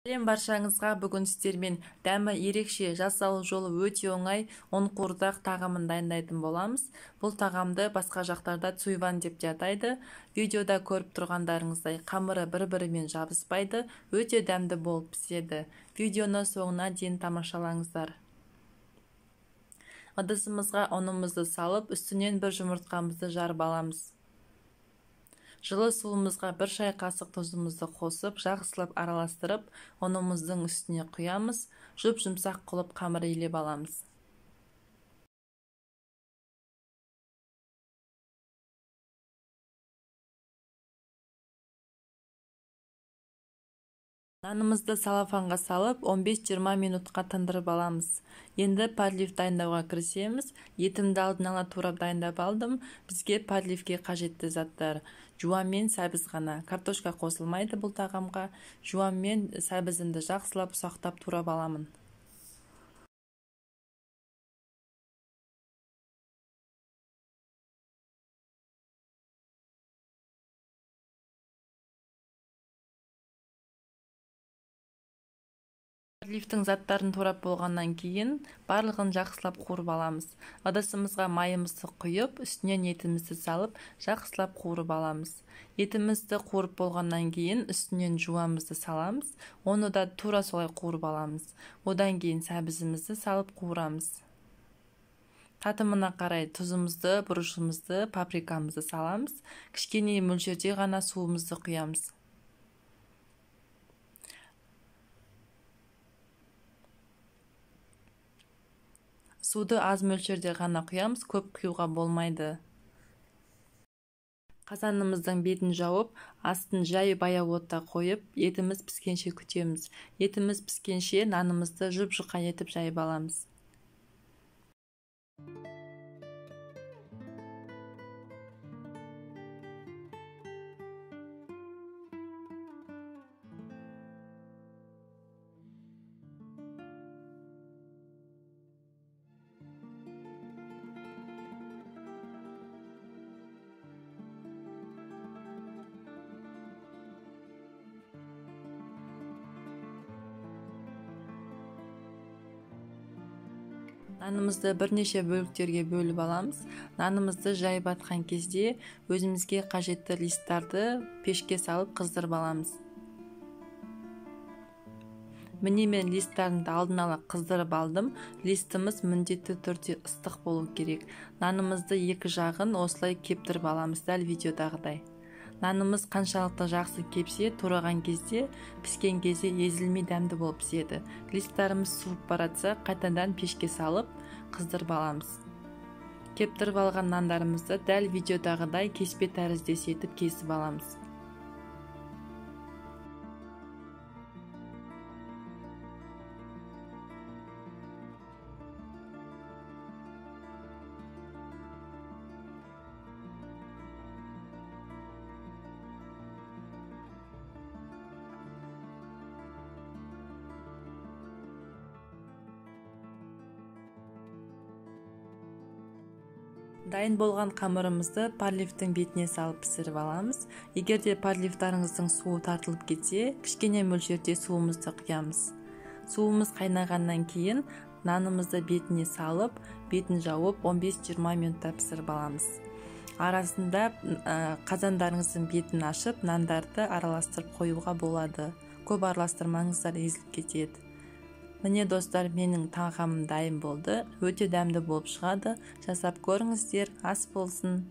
Сәлем баршаңызға. Бүгін сіздермен дәмі ерекше, жасалу жолы өте оңай ұн қуырдақ тағамын дайындайтын боламыз. Бұл тағамды басқа жақтарда цуйван деп те атайды. Видеода көріп тұрғандарыңыздай қамыры бір-бірімен жабыспайды, өте дәмді болып піседі. Видеоны соңына дейін тамашалаңыздар. Ыдысымызға ұнымызды салып, үстінен бір жұмыртқамызды жарып аламыз. Жылы суымызға бір шай қасық тұзымызды қосып, жақсылап араластырып, ұнымыздың үстіне құямыз, жұп-жұмсақ қылып қамыр илеп аламыз. Нанымызды салафанға салып, 15-20 минутқа тындырып аламыз. Енді подлив дайындауға кірісеміз. Етімді алдын ала турап дайындап алдым. Бізге подливке қажетті заттар: жуан мен сәбіз ғана. Картошка қосылмайды бұл тағамға. Жуан мен сәбізімді жақсылап ұсақтап турап аламын. Подливтің заттарын турап болғаннан кейін барлығын жақсылап қуырып аламыз. Ыдысымызға майымызды құйып, үстінен етімізді салып, жақсылап қуырып аламыз. Етімізді қуырып болғаннан кейін үстінен жуамызды саламыз. Оны да тура солай қуырып аламыз. Одан кейін сәбізімізді салып қуырамыз. Татымына қарай тұзымызды, бұрышымызды, паприкамызды саламыз. Кішкене мөлшерде ғана суымызды құямыз. Суды аз мөлшерде ғана құямыз, көп құюға болмайды. Қазанымыздың бетін жауып, астын жай баяу отта қойып, етіміз піскенше күтеміз. Етіміз піскенше нанымызды жұп-жұқа етіп жайып аламыз. Нанымызды бірнеше бөліктерге бөліп аламыз. Нанымызды жайып атқан кезде өзімізге қажетті листтарды пешке салып қыздырып аламыз. Міне мен листтарымды алдын ала қыздырып алдым. Листіміз міндетті түрде ыстық болу керек. Нанымызды екі жағын осылай кептіріп аламыз, дәл видеодағыдай. Нанымыз қаншалықты жақсы кепсе, тураған кезде, піскен кезде езілмей дәмді болып піседі. Листтарымыз суып баратса, қайтадан пешке салып, қыздырып аламыз. Кептіріп алған нандарымызды дәл видеодағыдай кеспе тәріздес етіп кесіп аламыз. Дайын болған қамырымызды подливтің бетіне салып пісіріп аламыз. Егер де подливтарыңыздың суы тартылып кетсе, кішкене мөлшерде суымызды құямыз. Суымыз қайнағаннан кейін нанымызды бетіне салып, бетін жауып 15-20 минутта пісіріп аламыз. Арасында қазандарыңыздың бетін ашып, нандарды араластырып қоюға болады. Көп араластырмаңыздар, езіліп кетеді. Міне достар, менің тағамым дайын болды. Өте дәмді болып шығады. Жасап көріңіздер, ас болсын.